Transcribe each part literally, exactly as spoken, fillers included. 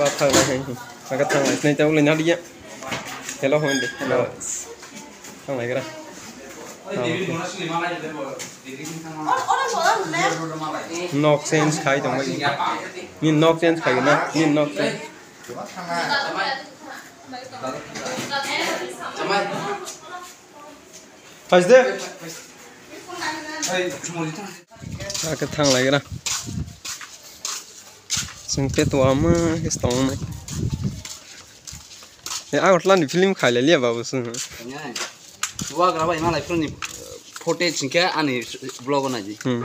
Ba thanglai hai, aga thanglai sinai ta ulai naliya. Hello, hon de. Hello. Thanglai gra. Nok change khai tong bai. Ni nok change khai na, ni nok change. Phai de. Ake thanglai gra. Sing pe to ama ke stong nai. E Agartala ni film khai le liya babu sung. Wa gra bai malai film ni footage sing ke ani vlog na ji. Hmm.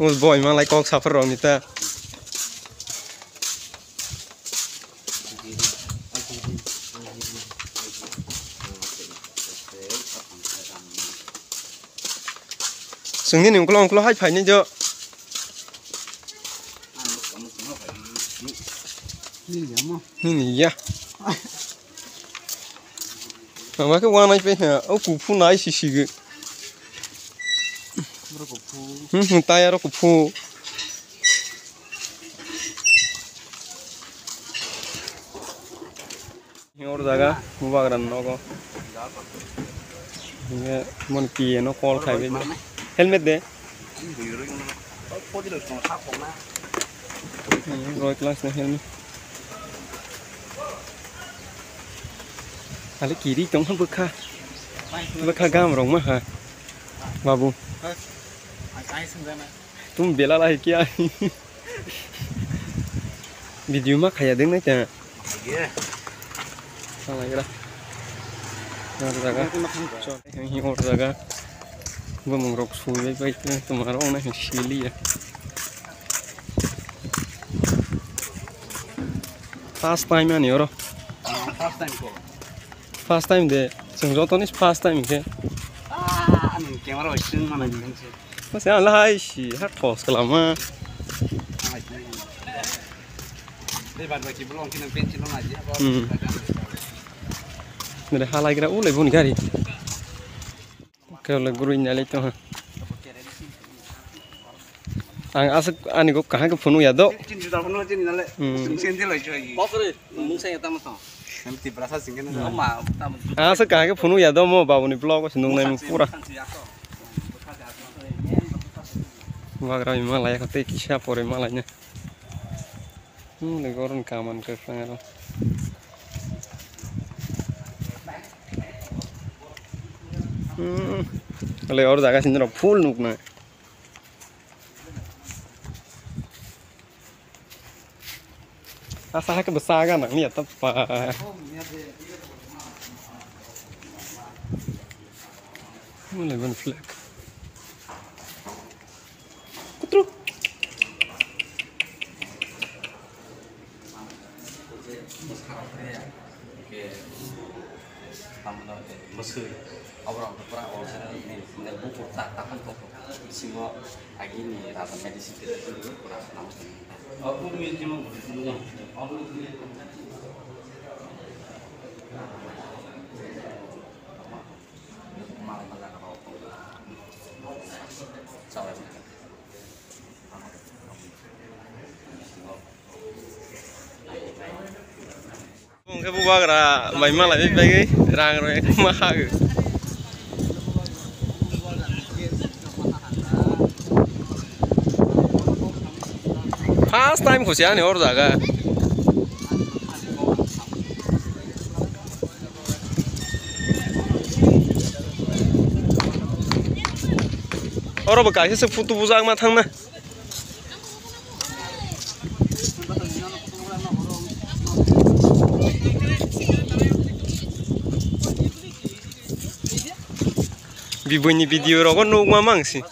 Us boy malai kok safar rong ni ta. Sungni ni ungklo ungklo hai phaini jo. Nini ya. Mama ke wana pe ha, o kufu nai sisi ge. Hmm, hmm, taya ro kufu. Hor jaga, bubagra nogo. Hingke mon P A no call khai bai. Helmet de. Roy class na helmet. Ale kiri tong ha bwkha. Bwkha gam rong ma ha. Babu. Tum bela lai kya. Video ma khaya ding nai ta. Ye. Salai gra. Nang jaga. Hing hing or jaga. Bumung rok sui bai bai te tumaro na hing sili ya. First time ani oro. Ah, first time ko. First time de. Sing joto ni first time ke. Ah, ani camera bai sing mana ni. Masa ang lahai si, ha thos kalama. Dei bad baki belong kini pensi long aja. Hmm. Mere halai gra ulai boni gari. Kau le guru nyalai to ha. Ang asuk ani go kaha ke phunu ya do. Chini juta phunu chini nale. Hmm. Sing sing dilai choi. Kokre, mung sa ya tamo to. Kami Tiprasa sing kena. Hmm. Ama, tamo. Ang asuk kaha ke phunu ya do mo babuni vlog o sinung nai pura. Bagra ima laya kate kisa pore malanya. Hmm, le goron kaman ke fangaro. Hmm. Wale or jaga sini rok full nukna. Asa hai ke bwsa ga nang ni ata pa. Wale ban flag. Kutru. Mwswi, oborok pura original ni bukur ta ta tong tong bisingo agini raja medicine tei pura nang. Hwnkhe bubagra bai malai bai bagwi rang rok ma hagw. First time khusi ani or jaga. Oro bo kaisa se photo bujak ma thangna. Bibui ni video rogo nukma mang si.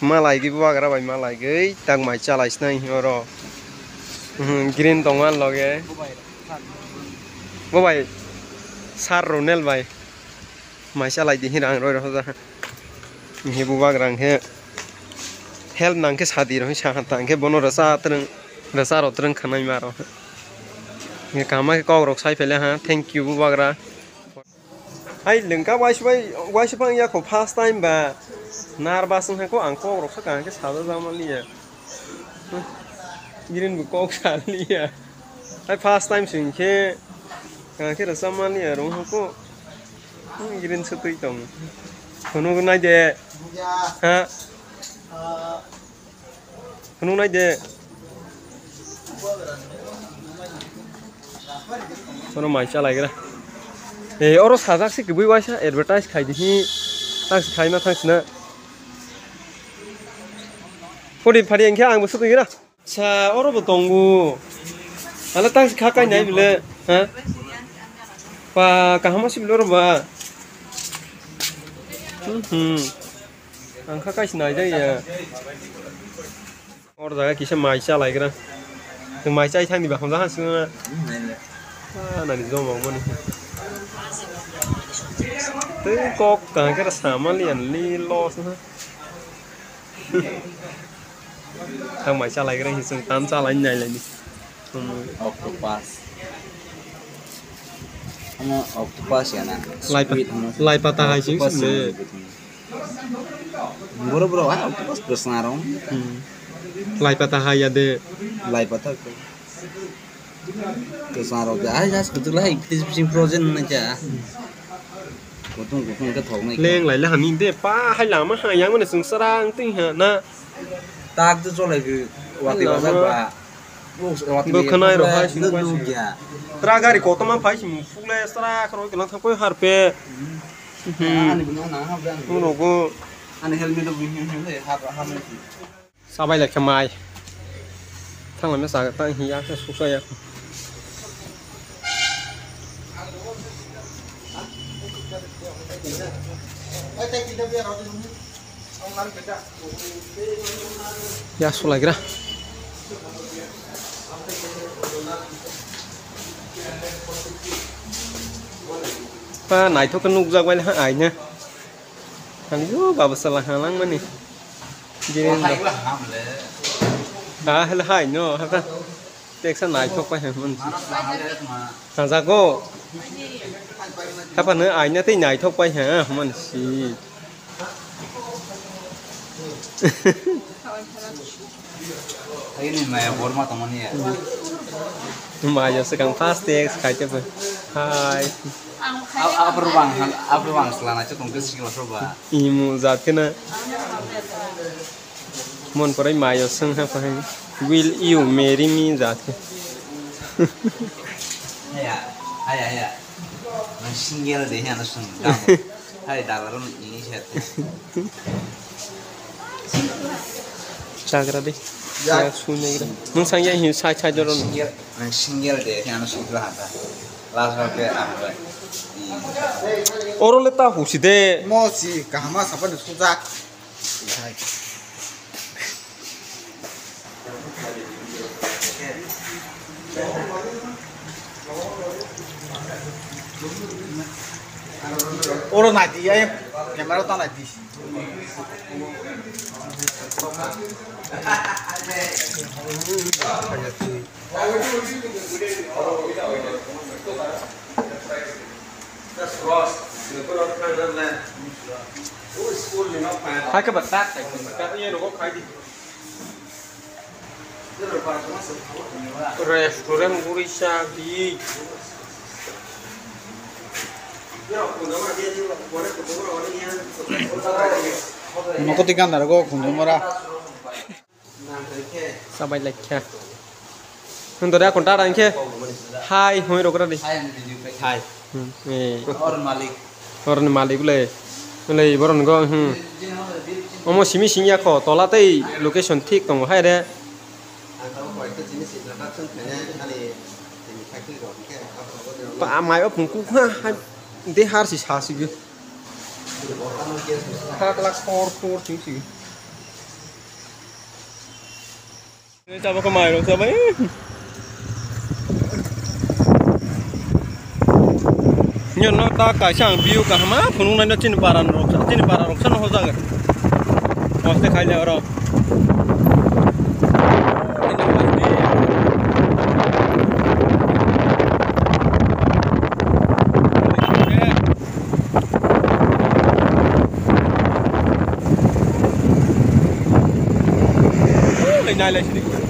Malai gwi bubagra bai malai gwi tak mai chalai sinai oro. Hmm, green tongo ani loge. Bo bai sir Ronel bai. Mai chalai di hinwi rang roi rw ja. He bubagra hwnkhe help nang khe sadi rw hinwi sa ha ta hwnkhe bono rwcha twrwng rwcha rw twrwng khanai ma rw. Hwnkhe kaham khe kok rok sai phele ha. Thank you bubagra. Hai lengka waisa bai waisa phang ya kho first time ba nervous wng kha kho ang kok rok sa kaham khe sajak jak man liya. Green bo kok sa liya. Hai first time sing khe kaham khe rwcha man liya rw ha kho. Green se twi tong. Phunuk nai de. Ha. Phunuk nai de. Oro mai chalaigra. Eh, oro sajak se kwbui waisa advertise khai di hi. Tang se khai ma thang sina. Podi phadi engkhe ang bo sutwi gra. Sa oro bo tongo. Ala tang se kha kai nai bile. Ha? Pa kaham si bile oro ba. Hmm. Ang kha kaisa naijak ya. Or jaga kisa mai chalaigra. Mai chai thangni ba hamjak ha singna. Ah, nani joma mani. Tei kok kaham khe samali anli los ha. Thang mai chalaigra hi sung tam chalai nai lai ni. Hmm. Octopus. Ano octopus ya na. Lai pa-, squid ano. Lai pata hai sing octopus sung ya. Boro boro ha octopus kwsang rong. Hmm. Lai pata hai ya de. Lai pata ko. Kwsang rok de ai jas kutuk lai ktis bising frozen na ja. Kutung kutung ke thok nai. Leng lai la hani de pa hai lama ha yang mane sung sarang ting ha na. Tak tu cholai ke wati lama. Wajak ba. Bo khwnai rok hai sung bai sung. Tra gari kotoma phai sung phuklai sra khoro kelang thang koi harpe. Hmm. Ani bini na ha bran. Uno go. Ani helmet bo hin hin de ha ha. Sabai lekha mai. Thanglaima sa tang hiya khe suksa ya. Ya sulaigra. Pa naithok khe nukjak bai ha aina. Ani yo baba sala halang mani. Jiren ba. Ha hela hai no ha ka. Teksa naithok pai ha man. Ha jago. Hapa no aina tei naithok pai ha man si. Ini maya borma tongmani ya. Maya sekang fast text kaite pe. Hai. Ap-, aprobang, aprobang selana chetong ke sikla proba. Imu jat kena. Mon korai mayo seng ha pahai. Will you marry me jat ke. Aya, aya, aya. Nang single de ya na sung. Hai, dalarno ini siya. Chagra di. Ya. Ya, sunya gira. Nung sangya hin sai sai doro. Single, ang single de, kaya ano single hata. Last round ke ang. Oro le ta husi de. Mo si kahama sapa de sujak. Hai. Oro nai di, ai camera ta nai di. Hai ke batak, hai ke batak, iya rokok khai di. Restaurant guri sa di. Nokoti ganda rogo kunjung mora. Sabai laikha. Nung dore akon tara hinkhe. Hai, hoi rok radi. Hai, hoi rok radi. Hai. Hmm, eh. Oroni malik. Oroni malik le. Le, boron go, hmm. Omo simi singya kho, tola tei location thik tongo, hai re. Pa, mai o pungku, ha, ha. De har si sa si ge. Khak lak khor khor sing sing. Chaba khe mai rok chabai. Nyo no ta kaisa ang view kaham ma phunuk nai no chini para rok, chini para rok sano hojak. Moste khai le oro. Nai lai sini.